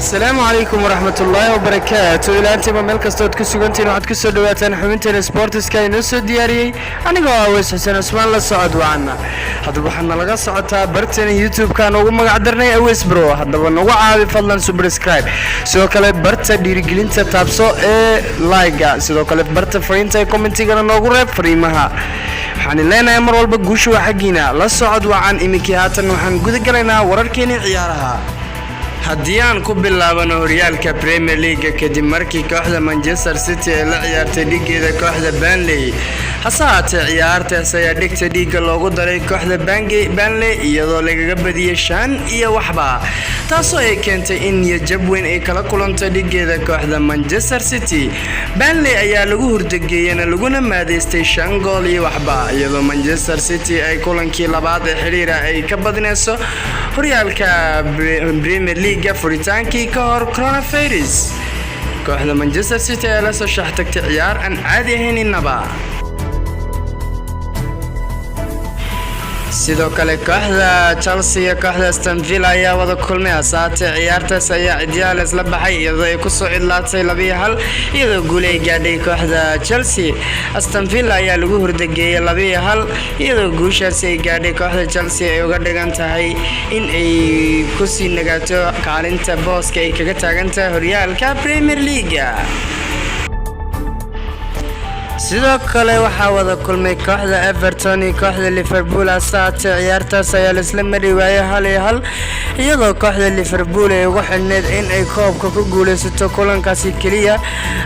Asalaamu calaykum waraxmatullaahi wabarakaatu. Ilaantiiba meel kastood ku sugantihiin, waxaad ku soo dhawaataan xubinteena sportiska inoo soo diyaariyey anigoo ah Weys Xuseen Cusmaan. La socod wacana. Haddaba waxaad nalaga socotaa barteena YouTube-ka ugu magac darnay Aweys Bro. Haddaba nagu caawi fadlan subscribe, sidoo kale barta dhiirigelinta taabso ee like, sidoo kale barta fariinta ee commentigana noogu reeb fariimaha. Waxaan leenahay mar walba guusha waa xaggiina. La socod wacan. Iminkii haatan waxaan guda galaynaa wararkeenii ciyaaraha. Haddii aan ku bilaabano horyaalka Premier League-ga, kadib markii kooxda Manchester City ay la ciyaartay dhigeeda kooxda Burnley, hase haatee ciyaartaas ayaa dhigta dhiigga loogu daray kooxda Burnley, iyadoo lagaga badiyey 5-0, taasoo ay keentay in niyadjab weyn ay kala kulanto dhigeeda kooxda Manchester City. Burnley ayaa lagu hurdageeyena laguna maadeystay 5 gool iyo 0, iyadoo Manchester City ay kulankii labaad ee xiriira ay ka badinayso horyaalka Premier League furitaankii ka hor coronavirus. Kooxda Manchester City ayaa lasoo shaxtagtay ciyaar aan caadi ahayn innaba. Sidoo kale kooxda Chelsea iyo kooxda Aston Villa ayaa wada kulmay. Hasaatee ciyaartaas ayaa cidyaha laisla baxay, iyadoo ay kusoo idlaatay 2-1, iyadoo guul ay gaadhay kooxda Chelsea. Aston Villa ayaa lagu hurdageeyey 2-1, iyadoo guushaasi ay gaadhay kooxda Chelsea ay uga dhigan tahay in ay kusii nagaato kaalinta booska ay kaga taagan tahay horyaalka Premier League-ga. Sidoo kale waxaa wada kulmay kooxda Everton iyo kooxda Liverpool. Hase haatee ciyaartaas ayaa laisla mari waayey 1-1, iyadoo kooxda Liverpool ay ugu xidhneyd in ay koobka ku guuleysato kulankaasi keliya.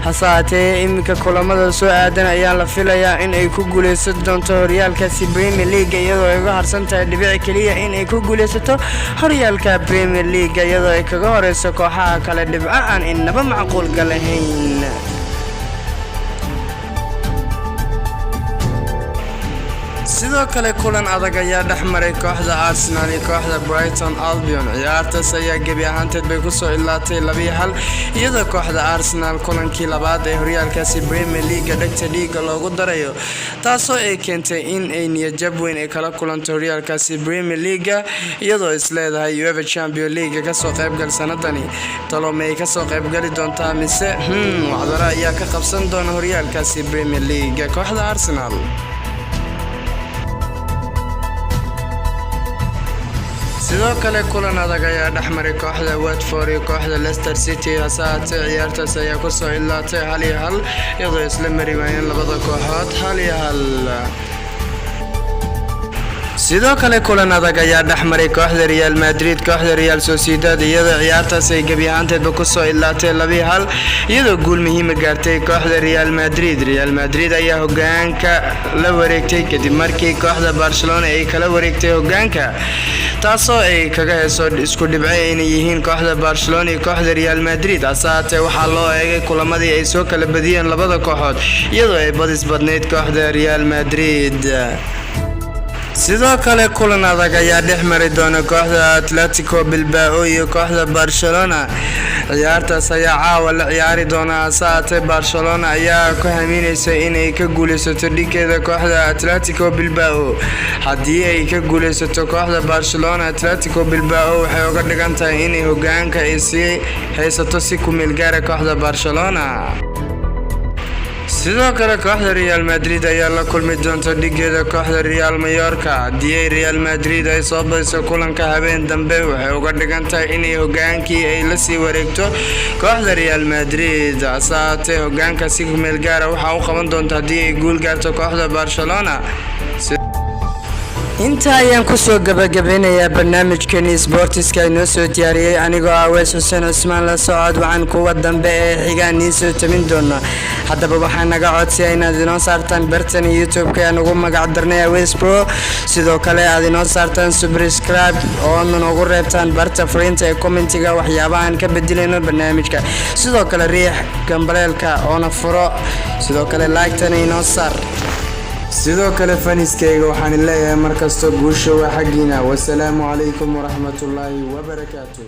Hase haatee iminka kulamada soo aadan ayaa la filayaa in ay ku guuleysan doonto horyaalkaasi Premier League, iyadoo ay uga harsan tahay dhibic keliya in ay ku guuleysato horyaalka Premier League, iyadoo ay kaga horeyso kooxaha kale dhibco aan inaba macquulka lahayn. Sidoo kale kulan adag ayaa dhex maray kooxda Arsenal iyo kooxda Brighton Albion. Ciyaartaas ayaa gebi ahaanteed bay kusoo ilaatay 2-1, iyadoo kooxda Arsenal kulankii labaad ee horyaalkaasi Premier League-ga dhegta dhiiga loogu darayo, taasoo ay keentay in ay niyadjab weyn ay kala kulanto horyaalkaasi Premier League-ga, iyadoo isleedahay UEFA Champion League kasoo qaybgal sanadani. Talome ay kasoo qaybgali doontaa mise wacdaro ayaa ka qabsan doona horyaalkaasi Premier League kooxda Arsenal? Sidoo kale kulan adag ayaa dhex maray kooxda Watford iyo kooxda Leicester City. Hase haatee ciyaartaas ayaa kusoo ilaatay 1-1, iyadoo isla mari waayeen labada kooxood 1-1. Sidoo kale kulan adag ayaa dhex maray kooxda Real Madrid, kooxda Real Sociedad, iyadoo ciyaartaas ay gebi ahaanteedba kusoo ilaatay 2-1, iyadoo guul muhiima gaartay kooxda Real Madrid. Real Madrid ayaa hogaanka la wareegtay kadib markii kooxda Barcelona ay kala wareegtay hogaanka, taasoo ay kaga heso isku dhibce inay yihiin kooxda Barcelona iyo kooxda Real Madrid. Hase haatee waxaa loo eegay kulamadii ay soo kala badiyeen labada kooxood, iyadoo ay badis badnayd kooxda Real Madrid. Sidoo kale kulan adag ayaa dhex mari doona kooxda Atletico Bilbao iyo kooxda Barcelona. Ciyaartaas ayaa caawa la ciyaari doona. Hase haatee Barcelona ayaa ku haminaysa inay ka guuleysato dhigeeda kooxda Atletico Bilbao. Haddii ay ka guuleysato kooxda Barcelona Atletico Bilbao, waxay uga dhigan tahay inay hogaanka ay sii haysato si ku meel gaara kooxda Barcelona. Sidoo kale kooxda Real Madrid ayaa la kulmi doonta dhigeeda kooxda Real Mallorca. Haddii ay Real Madrid ay soo badiso kulanka habeen dambe, waxay uga dhigan tahay inay hogaankii ay la sii wareegto kooxda Real Madrid. Hase haatee hogaanka si kumeel gaara waxaa u qaban doonta haddii ay guul gaarto kooxda Barcelona. Inta ayaan kusoo gabagabeynayaa barnaamijkeeni sboortiska inoo soo diyaariyey anigoo ah Weys Xuseen Cusmaan. La socod waxaan kuwa dambe ee xigaan nii soo tamin doona. Haddaba waxaa naga codsiya inaad inoo saartaan bartan YouTube-ka aan ugu magac darnay Aweys Bro, sidoo kale aad inoo saartaan subscribe oona noogu reebtaan barta fariinta ee commentiga waxyaabahaan ka bedelayno barnaamijka. Sidoo kale riix gambaleelka oona furo, sidoo kale like-tana inoo saar. Sidoo kale faniskayga waxaan leeyahay markasta guusha waa xaggiina. Wasalaamu calaykum waraxmatullaahi wabarakaatu.